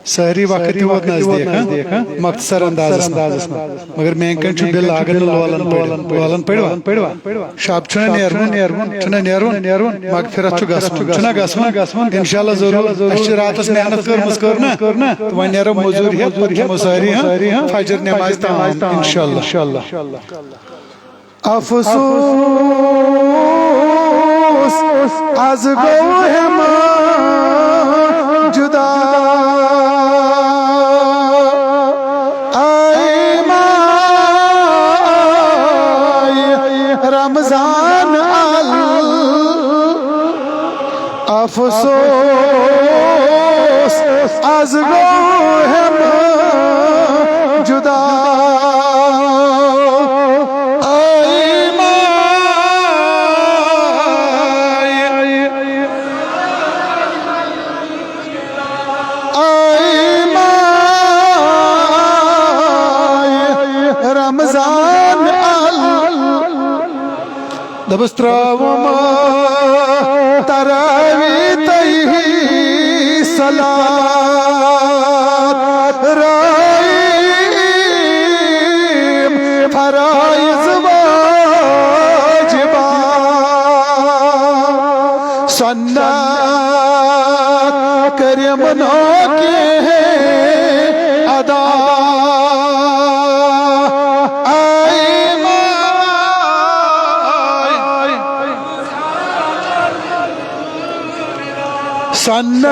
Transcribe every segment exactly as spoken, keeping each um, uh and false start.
سحری وقت تہِ ووت نزدیٖک، ہاں؟ مختصر اندازس منٛز۔ مگر میانہِ کنۍ چھُ بِل اگر نہٕ لولن پٔرِو، لولن پٔرِوا؟ شب چھُنہ نیرُن، چھُنہ نیرُن، مغفرت چھُ گژھُن، چھُنہ گژھُن؟ انشاءاللہ ضروٗر۔ اسہِ چھِ راتس محنت کٔرمٕژ، کٔر نہ؟ تہٕ وۄنۍ نیرو موٚزوٗرۍ ہٮ۪تھ، پتہٕ کھٮ۪مو سٲری، ہاں، فجر نمازِ تام، انشاءاللہ۔ افسوس، از گوٚو ہمہ جدا۔ اے ماے رمضان ال، افسوس، از گوٚو ہمہ جدا۔ اے ماے، اے ماے رمضان ال، دبس تراوم تراوی تئی صلات، رائم فرائض واجبات، سنت کٔرِم نہٕ کینٛہہ ادا۔ اے ماے، سنت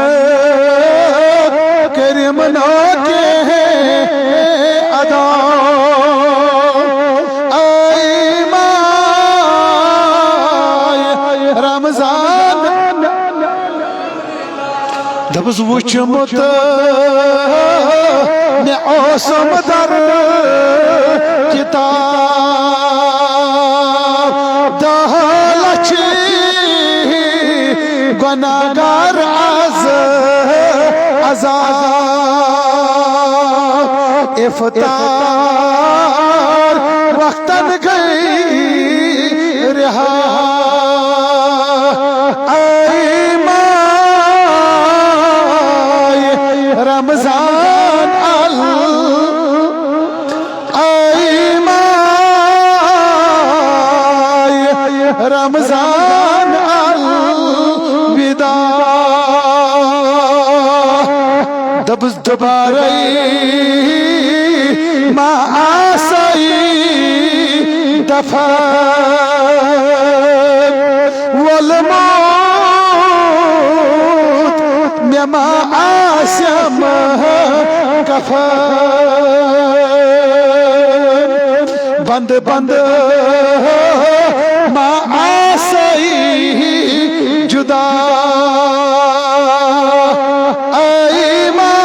کٔرِم نہٕ کینٛہہ ادا۔ اے ماے رمضان، دپس وچھمت مےٚ اوسم در کتاب، دہ لچھ گناہگار از عذاب۔ افطار وقتن گئی رہا۔ اے ماے رمضان ال، اے ماے رمضان الوداع۔ دپس دوبارے ما آسے دفن، وولمت مےٚ ما آسم کفن۔ بند بند ما آسے جدا۔ اے ماے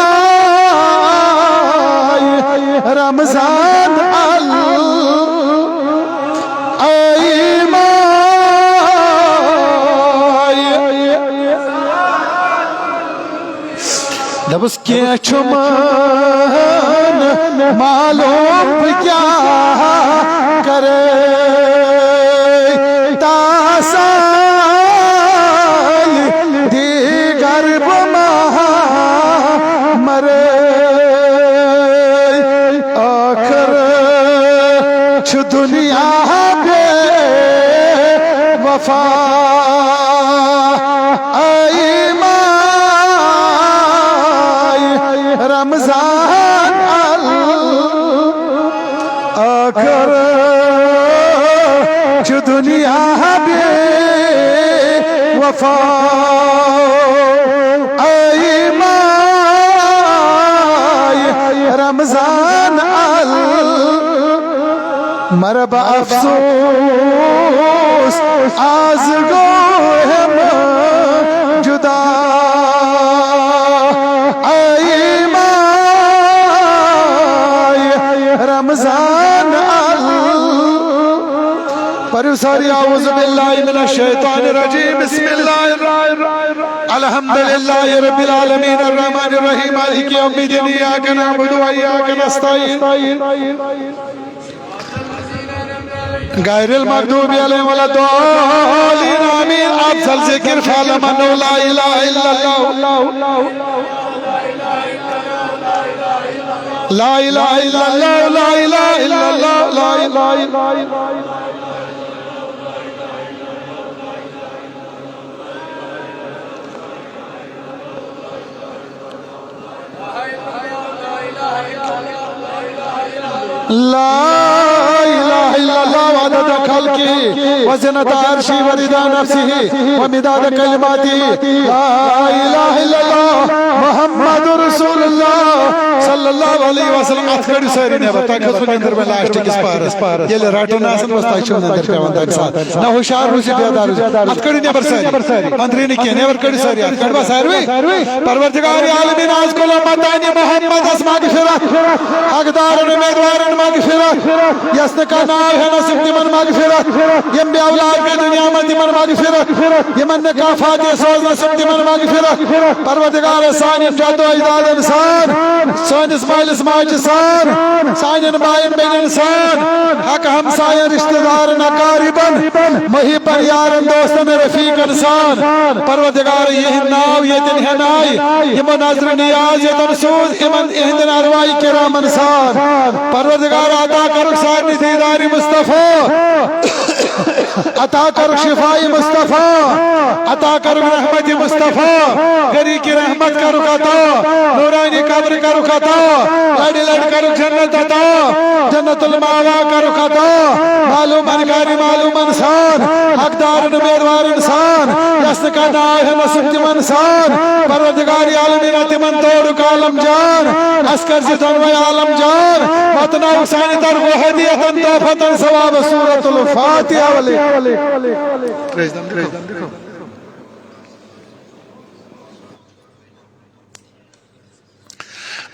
رمضان ال، اے ماے۔ دپس کینٛہہ چھُم نہٕ معلوم بہٕ کیٛاہ کرٕ، تاسالہِ دیگر بہٕ ما مرٕ۔ ٲخر چھُ دُنیا بے وفا۔ اے ماے رمضان ال، ٲخر چھُ دُنیا بے وفا۔ اے ماے رمضان ال، مرب افسوس، از گوٚو ہم جدا۔ اے ماے رمضان ال، پٔرِو سٲری اعوذ باللہ من الشیطان الرجیم، بسم اللہ الرحمن الرحیم، الحمدللہ رب العالمین، الرحمن الرحیم، مالک یوم الدین، ایاک نعبد و ایاک نستعین۔ غير المغضوب عليهم ولا الضالين، آمين. أفضل ذكر فعلم أنه لا إله إلا الله. لا إله إلا الله، لا إله إلا الله، لا إله إلا الله. لا إله إلا الله عدد خلقه وزنة عرشه ورضا نفسه ومداد كلماته. لا إله إلا الله محمد رسول الله صلى الله عليه وسلم. اتھ کٔڑِو سٲری نٮ۪بر، تۄہہِ کھٔژوٕ نٮ۪نٛدٕر وۄنۍ لاسٹ کِس پہرس۔ ییٚلہِ رٹُن آسان اوس، تۄہہِ چھو نٮ۪نٛدٕر پٮ۪وان تَمہِ ساتہٕ۔ نہ ہُشار روٗزِو، بیدار روٗزِو۔ اتھ کٔڑِو نٮ۪بر سٲری۔ أنٛدرٕ نہٕ کینٛہہ، نٮ۪بر کٔڑِو سٲری۔ اتھ کٔڑوا ساروٕے؟ پروردگار عالمین، از کُل امتانِ محمدس مغفرت، حقدارن امیدوارن مغفرت، یس نہٕ کانٛہہ ناو ہٮ۪نس، تِمن مغفرت۔ یم بے اولاد گٔے دُنیا منٛز، تِمن مغفرت۔ یمن نہٕ کانٛہہ فاتح سوزنس، تِمن مغفرت۔ پروردگار، سانٮ۪ن جدو اجدادن سان، سٲنِس مٲلِس ماجہِ سان، سانٮ۪ن باین بیٚنٮ۪ن سان، حق ہمساین، رشتہٕ دارن، اقاربن، محبن، یارن، دوستن، رفیقن سان۔ پروردگار، یِہِنٛدۍ ناو ییٚتٮ۪ن ہٮ۪نہٕ آیہِ، یِمو نظرِ نیاز یوٚتن سوٗز، یِمن، یِہِنٛدٮ۪ن ارواح کرامن سان۔ پروردگار، عطا کرُکھ سارنٕے دیدارِ مصطفیٰ۔ عطا کرُکھ شفاء مصطفیٰ، عطا کرُکھ رحمت مصطفیٰ، غریق رحمت کرُکھ عطا، نورانی قبر کرُکھ عطا، لڑِ لڑِ کرُکھ جنت عطا، جنت المأویٰ کرُکھ عطا، معلومن گرِ معلومن سان، حقدارن امیدوارن سان، یس نہٕ کانٛہہ ناو ہٮ۪نس، تِمن سان، پروردگار عالمین تِمن توڑُکھ عالم جان، اَسہِ کٔرۍ زِ دۄنوَے عالم جان، واتناوُکھ سانہِ طرفہٕ ہدیتن تحفتن ثواب سورة الفاتحہ ولے۔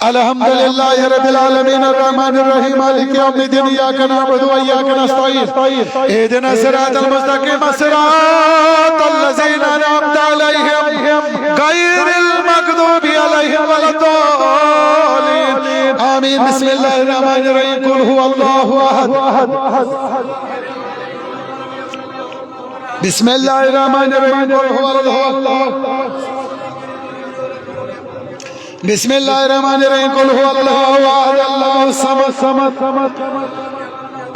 الحمد لله رب العالمين، الرحمن الرحيم، مالك يوم الدين، إياك نعبد وإياك نستعين، اهدنا الصراط المستقيم، صراط الذين أنعمت عليهم، غير المغضوب عليهم ولا الضالين. آمين. بسم الله الرحمن الرحيم. قل هو الله أحد. بسم الله الرحمن الرحيم. قل هو الله. بسم الله الرحمن الرحيم. قل هو الله أحد، الله الصمد.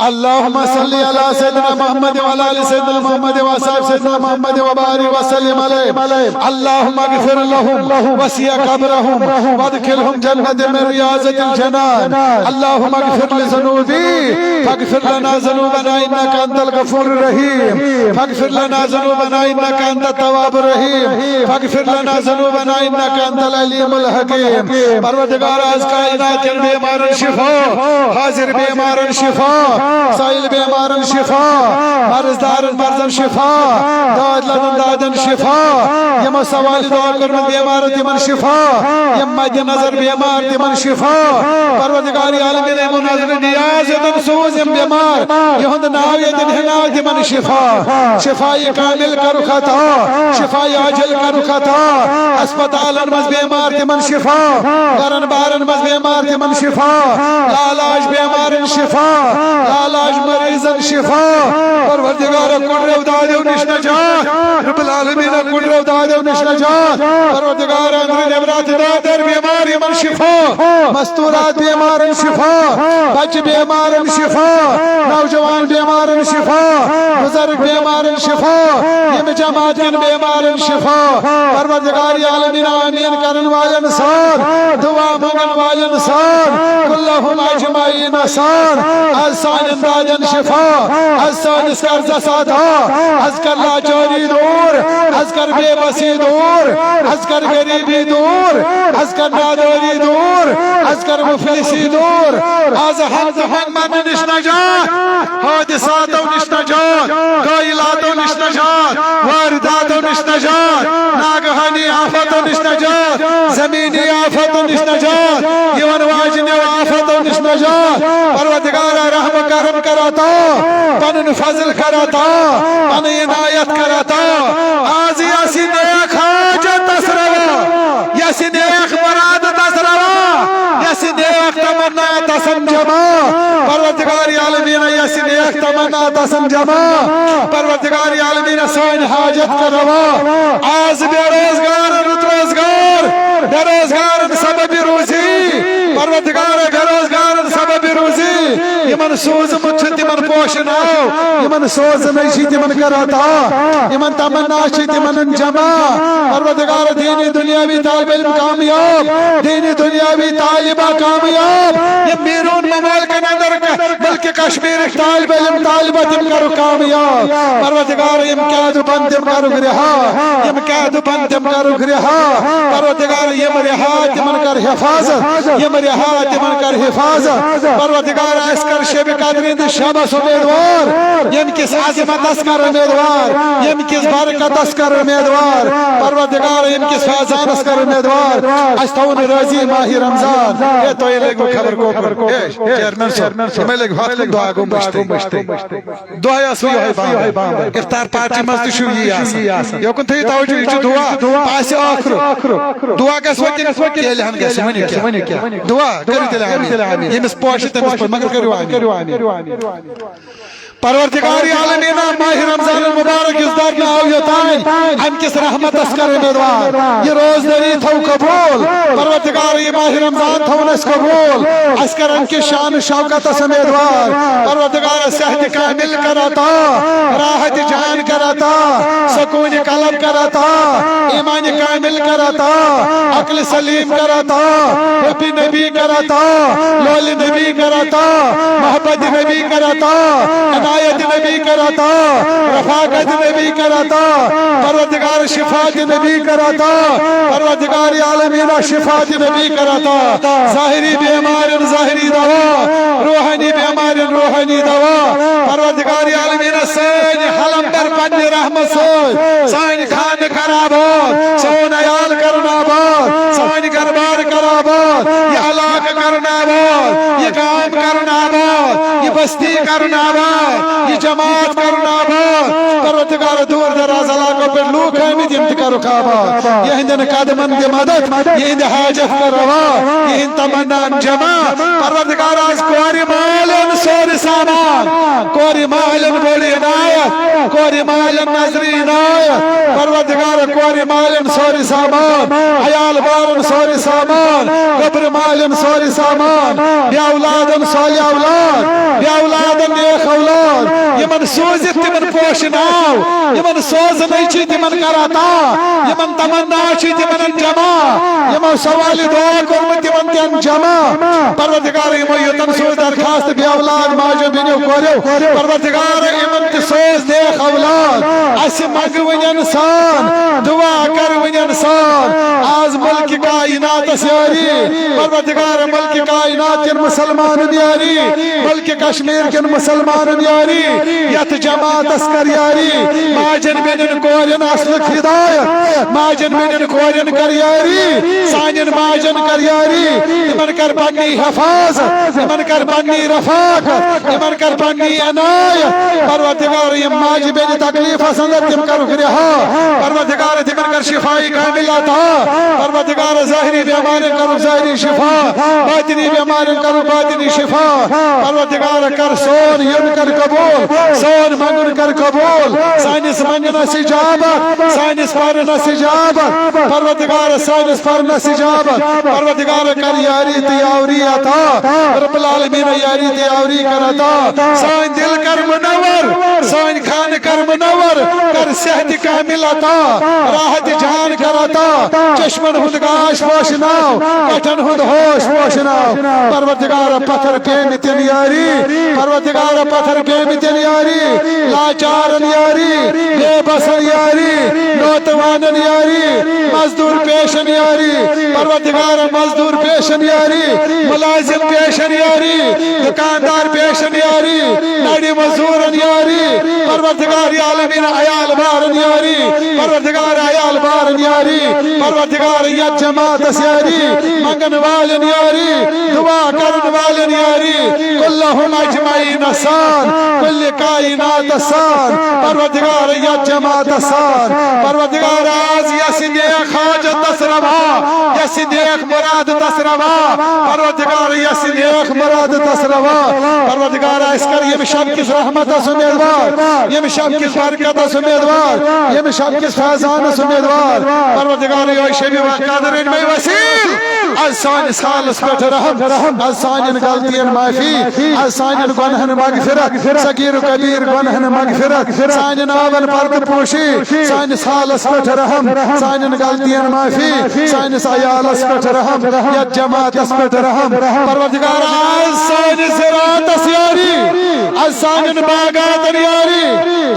اللهم صل على سيدنا محمد وعلى آل سيدنا محمد وأصحاب سيدنا محمد وبارك وسلم عليه. اللهم اغفر لهم وسع قبرهم وادخلهم جنة من رياض الجنان. اللهم اغفر لذنوبي فاغفر لنا ذنوبنا إنك أنت الغفور الرحيم. فاغفر لنا ذنوبنا إنك أنت التواب الرحيم. فاغفر لنا ذنوبنا إنك أنت العليم الحكيم. پروردگار، از کائنات کٮ۪ن بیمارن شفا، حاضر بیمارن شفا، سائل بیمارن شفا، مرض دارن مرضن شفا، داد لدن دادن شفا، یِمو سوال دعا کٔرمٕژ بیمار تِمن شفا، یِم مد نظر بیمار تِمن شفا۔ پروردگار عالمین، یِمو نظر نیاز یوٚتن سوز یِم بیمار، یِہُنٛد ناو ییٚتٮ۪ن ہٮ۪ناو تِمن شفا۔ شفای کامل کرُکھ عطا، شفای عاجل کرُکھ عطا۔ ہسپتالن منٛز بیمار تِمن شفا، گرن بارن منٛز بیمار تِمن شفا، لاعلاج بیمارن شفا، لاعلاج مریضن شفا۔ پروردگار، کُنرٮ۪و دادیو نِش نجات، رب العالمین، کُنرٮ۪و دادیو نِش نجات۔ پروردگار، أنٛدرٕ نٮ۪برٕ تہٕ دادر بیمار یِمن شفا، مستورات بیمارن شفا، بچہٕ بیمارن شفا، نوجوان بیمارن شفا، بزرگ بیمارن شفا، ییٚمہِ جماعت کٮ۪ن بیمارن شفا۔ پروردگار عالمین، آمین کرن والٮ۪ن سان، دعا منگن والٮ۪ن سان، کلہم اجمعین سان، از سانٮ۪ن دادٮ۪ن شفا، از سٲنِس قرضس ادا، از کر لاچٲری دوٗر، از کر بے بسی دوٗر، از کر غریبی دوٗر، از کر نادٲری دوٗر، از کر مفلسی دوٗر۔ از ہنگ تہٕ منگ مرنہٕ نِش نجات، حٲدثاتو نِش نجات، کٲیلاتو نِش نجات، وارداتو نِش نجات، ناگہانی آفتو نِش نجات، زمینی آفتو نِش نجات، یِوان واجنیو آفتو نِش نجات۔ پروردگارا، رحم کرم کر عطا، پنُن فضل کر عطا، پنٕنۍ عنایت کر عطا۔ از یس یہِ نیک حاجت تس روا، یس یہِ نیک مراد تس روا، یس یہِ نیک تمنا تسن جمع۔ پروردگار عالمین، یس یہِ نیک نیک تمنات آسن جمع۔ پروردگار عالمین سٲنۍ حاجت کر روا۔ آز بے روزگار، رُت روزگار، بے روزگار سبب روزی۔ پروردگار بے روزگار سبب روزی۔ یمن سوزمت چھ تمن پوشناو، یمن سوزنے چھ تمن کر عطا، یمن تمنا چھ تمن جمع۔ پروردگار دینی دنیاوی طالب علم کامیاب، دینی دنیاوی طالبہ کامیاب۔ یہ بیرون ممالکن اندر ک-، بلکہ کشمیر طالب علم طالبہ تم کرو کامیاب۔ پروردگار یم قید بند تم کرو رہا، یم قید بند تم کرو رہا۔ پروردگار یم رہا تمن کر حفاظت، یم رہا تمن کر حفاظت۔ پروردگار اس کر شب قدر ہند شبس امیدوار، یم کس عظمتس کر امیدوار، یم کس برکتس کر امیدوار۔ پروردگار یم کس فیضانس کر امیدوار۔ اس تھاون راضی ماہ رمضان۔ اے تو لگو خبر کو، اے چیئرمین صاحب، میں لگ ہاتھ دعا گو مشتے۔ دعا آسو یہے بند۔ افطار پارٹی منٛز تہِ چھُ یی آسان۔ یوکُن تھٲیِو توجہ، یہِ چھُ دعا۔ پاسہِ ٲخرُک۔ دعا گژھِ وۄنۍ کِنہٕ تیٚلہِ ہن گژھِ؟ ؤنِو کیٛاہ؟ دعا کٔرِو تیٚلہِ آمین۔ ییٚمِس پوشہِ تٔمِس پوشہِ، مگر کٔرِو آمین۔ پروردگار عالمینا، ماہ رمضان المبارک یُس دھرنہٕ آو یوٚتام، امہِ کِس رحمتس کر امیدوار۔ یہِ روزدٲری تھاو قبول۔ پروردگار، یہِ ماہ رمضان تھاوُن اسہِ قبول۔ اسہِ کر امہِ کِس شان و شوکتس امیدوار۔ پروردگار، صحت کامل کر عطا، راحت جان کر عطا، سکون قلب کر عطا، ایمان کامل کر عطا، عقل سلیم کر عطا، حب نبی کر عطا، لول نبی کر عطا، محبت نبی کر عطا، عنایت نبی کر عطا، رفاقت نبی کر عطا۔ پروردگار، شفاعت نبی کر عطا۔ پروردگار عالمینا، شفاعت نبی کر عطا۔ ظاہری بیمارن ظاہری دوا، روحانی بیمارن روحانی دوا۔ پروردگار عالمینا، سٲنۍ حلم بر پننہِ رحمت سۭتۍ، سٲنۍ خانہٕ کر آباد، سون عیال کرن آباد، سانہِ گھر بار کر آباد، یہِ علاقہٕ کرن آباد، یہِ گام کرن آباد، یہِ بستی کرن آباد، یہِ جماعت کرن آباد۔ پروردگار، دور دراز علاقو پٮ۪ٹھ لوٗکھ آمٕتۍ، یِم تہِ کرُکھ آباد۔ یِہنٛدٮ۪ن قدمن دِ مدد، یِہنٛدِ حاجت کر روا، یِہنٛدۍ تمنان جمع۔ پروردگار، از کورِ مالٮ۪ن سورُے سامان، کورِ مالٮ۪ن بوٚڑ عنایت، کورِ مالٮ۪ن نظرِ عنایت۔ پروردگار، کورِ مالٮ۪ن سورُے سامان، عیال بارن سورُے سامان، گوٚبرِ مالٮ۪ن سورُے سامان، بے اولادن صالح اولاد، بے اولادن نیک اولاد، یِمن سوٗزِتھ تِمن پوشہِ ناو، یِمن سوزنے چھِ تِمن کر عطا، یِمن تمنا چھِ تِمن جمع، یِمو سوالہِ دعا کوٚرمُت تِمن دِن جمع۔ پروردگار، یِمو یوٚتن سوز درخواست بے اولاد ماجو بیٚنیو کوریو، پروردگار، یِمن تہِ سوز نیک اولاد۔ اسہِ منٛگ وۄنۍ انسان، دعا کر وۄنۍ انسان۔ آز ملکِ کائناتس یٲری، پروردگار، ملکِ کائنات کٮ۪ن مسلمانن یٲری، ملکِ کشمیر کٮ۪ن مسلمانن یٲری، یتھ جماعتس کر یٲری۔ ماجن بیٚنٮ۪ن کورٮ۪ن اصلُک ہدایت، ماجن بیٚنٮ۪ن کورٮ۪ن کر یٲری، سانٮ۪ن ماجن کر یٲری، تِمن کر پننی حفاظت، تِمن کر پننی رفاقت، تِمن کر پننی عنایت۔ پروردگار، یِم ماجہِ بیٚنہِ تکلیفس اندر، تِم کرُکھ رہا۔ پروردگار، تِمن کر شفائی کامل عطا۔ پروردگار، ظاہری بیمارن کرُکھ ظاہری شفا، باطنی بیمارن کرُکھ باطنی شفا۔ پروردگار، کر سون یُن کر قبول، سون منگُن کر قبول، سٲنِس منگنس اجابت، سٲنِس پرنس اجابت۔ پروردگار، سٲنِس پرنس اجابت۔ پروردگار، کر یاری تہٕ یاوری عطا۔ رب العالمین، یاری تہٕ یاوری کر عطا۔ سٲنۍ دل کر منور، سٲنۍ خانہٕ کر منور، کر صحت کامل عطا، راحت جان کر عطا، چشمن ہُنٛد گاش پوشناو، کٹھن ہُنٛد ہوش پوشناو۔ پروردگار، پتھر پیمتٮ۪ن یاری، پروردگار، پتھر پیمتٮ۪ن یاری، لاچارن یاری، بے بسن یاری، نوتوانن یاری، مزدور پیشن یاری، پروردگار، مزدور پیشن یاری، ملازم پیشن یاری، دکاندار پیشن یاری، نڑی مزورن یاری، پروردگار عالمین عیال بارن یاری، پروردگار عیال بارن یاری، پروردگار یتھ جماعتس یاری، منگن والن یاری، دعا کرن والن یاری، کلہم اجمعین سان، کل کائنات سان، پروردگار یتھ جماعتس سان، پروردگار راز، یس نیک حاجت تس روا، یس نیک مراد تس روا، پروردگار یس نیک مراد تس روا، پروردگار اس کر یم شب کس رحمتس امیدوار، یم شب کس برکتس امیدوار، یم شب کس فیضانس امیدوار، پروردگار یوہے شب قدر رٔٹۍ مے وسیل از سانس حالس پٮ۪ٹھ رحم، از سانٮ۪ن غلطین معافی، از سانٮ۪ن گۄنہن مغفرت، صغیر و کبیر گۄنہن مغفرت، سانٮ۪ن عٲبن پردٕ پوشی، سانس حالس پٮ۪ٹھ رحم، سانٮ۪ن غلطین معافی، سانس عیالس پٮ۪ٹھ رحم، یتھ جماعتس پٮ۪ٹھ رحم۔ پروردگار، از سانس زراعتس یاری، از سانٮ۪ن باغاتن یاری،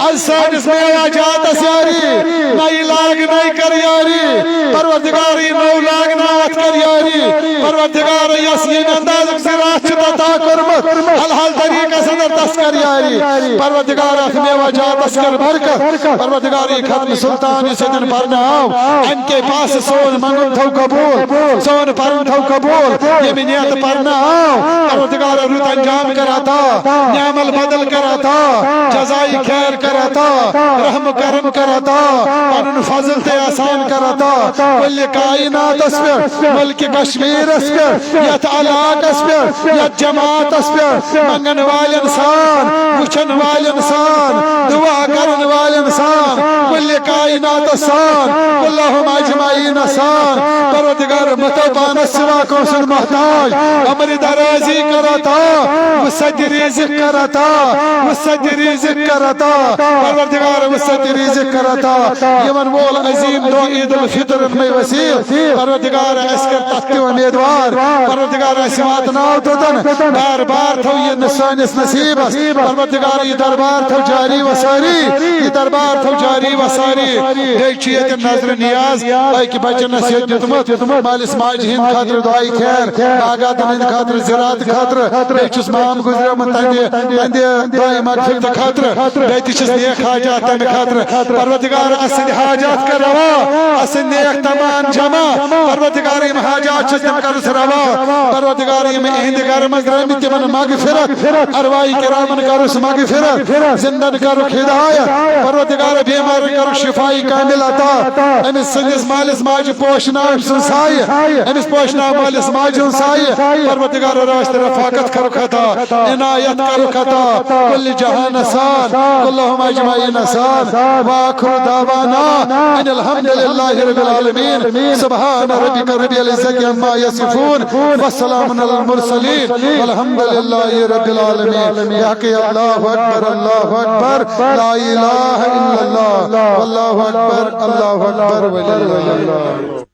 از سانس میوہ جاتس یاری، نئی لاگ نئی کر یاری۔ پروردگار، یہ نو لاگ نو اتھ کر یاری۔ پروردگار، یس ییٚمہِ اندازُک زراعت چھُ عطا کوٚرمُت، حلال طریقس اندر تس کر یاری۔ پروردگار، اتھ میوہ جاتس کر برکت۔ پروردگار، یہ ختم سلطان یُس ییٚتٮ۪ن پرنہٕ آو، امہِ کے پاس سون منگُن تھو قبول، سون پرُن تھو قبول۔ ییٚمہِ نیت پرنہٕ آو، پروردگار، رُت انجام کر عطا، نعم البدل کر عطا، جزائے خیر کر عطا، رحم و کرم کر عطا، پنُن فضل تہٕ احسان کر عطا۔ کل کائناتس پٮ۪ٹھ، ملک کشمیرس پٮ۪ٹھ، یتھ علاقس پٮ۪ٹھ، یتھ جماعتس پٮ۪ٹھ، منگن والٮ۪ن سان، وٕچھن والٮ۪ن سان، دعا کرن والٮ۪ن سان، کل کائناتس سان، کلہم اجمعین سان۔ پروردگار، متو پانس سوا کٲنٛسہِ ہُنٛد محتاج، عمر درازی کر عطا، وسعت رزق کر عطا، وسعت رزق کر عطا۔ پروردگار، وسعت رزق کر عطا۔ یمن وول عظیم دۄہ عید الفطر مے وسیل، پروردگار، اسہِ کر تتھ تہِ امیدوار۔ پروردگار، اسہِ واتناو توٚتن۔ بار بار تھو یہ سٲنِس نصیبس۔ پروردگار، یہ دربار تھو جاری و ساری، یہ دربار تھو جاری و ساری۔ بیٚیہِ چھُ ییٚتہِ نظرِ نیاز أکۍ بچن اسہِ ییٚتہِ دیُتمُت، مٲلِس ماجہِ ہٕنٛدِ خٲطرٕ دعایہِ خیر، باغاتن ہٕنٛدِ خٲطرٕ، زراعت خٲطرٕ۔ بیٚیہِ چھُس مام گُزریومُت، تہنٛدِ، تہنٛدِ دعایہِ مغفرت خٲطرٕ۔ بیٚیہِ تہِ چھِس نیک حاجات تمہِ خٲطرٕ۔ پروردگار، اسٕنٛدۍ حاجات کر روا، اسٕنٛدۍ نیک تمان جمع۔ پروردگار، یِم حاجات چھِس تِم کرُس روا۔ پروردگار، یِم اِہِنٛدِ گرٕ منٛز درٛٲمٕتۍ تِمن مغفرت، ارواح کرامن کرُس مغفرت، زندن کرُکھ ہدایت۔ پروردگار، بیمارن کرُکھ شفاء کامل عطا۔ أمِس سٕنٛدِس مٲلِس ماجہِ پوشناو أمۍ سُنٛد سایہِ، أمِس پوشناو مٲلِس ماجہِ ہُنٛد سایہِ۔ پروردگار، رٲچھ تہٕ رفاقت کرُکھ عطا، عنایت کرُکھ عطا، کل جہان سان، کلہم اجمعین سان۔ وآخر دعوانا ان الحمد للہ رب العالمین۔ سبحان ربک رب العزة عما یصفون، وسلام علی المرسلین، والحمد للہ رب العالمین۔ بحق اللہ اکبر، اللہ اکبر، لا الہ الا اللہ، واللہ اکبر، اللہ اکبر، وللہ الحمد۔